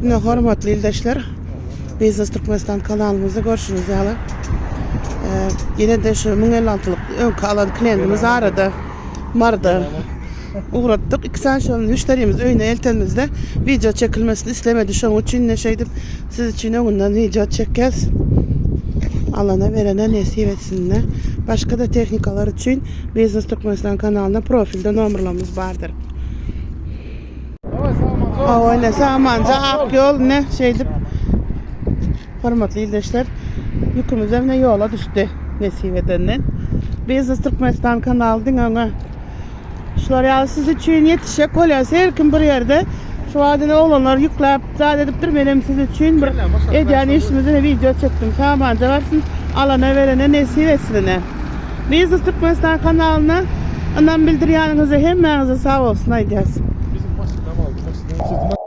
Ine hormatly ildeşler, Biznes Türkmenistan kanalymyzda görşüňiz ýaly, ýene-de şu 1056lyk öňki alan klientimiz arada Maryda ugratdyk. Iki sany şol müşderimiz öýüne eltenimizde wideo çekilmesini islemedi. Şonuň üçin-de şeýdip siz üçin öňünden wideo çekýäs. Alana berene nesip etsin-de. Başga-da tehnikalar üçin Biznes Türkmenistan kanalynda profilde nomerlarymyz bardyr. Hawa ine Samanja ak ýol ine şeýdip hormatly ildeşler ýükümiz ine ýola düşdi nesip edenden. Biznes Türkmenistan kanaly diňe öňe. Şular ýaly siz üçin ýetişjek bolýas her kim bir ýerde. Şu wagt ine oglanlar ýükläp zat edipdir menem siz üçin bir edýän işimizi ine wideo çekdim. Samanja barsyn alana berene nesip etsin ine. Biznes Türkmenistan kanalyna ynam bildirýäniňize hemmäňize sag bolsun aýdýas. Bizim maşynam aldy, maşynam.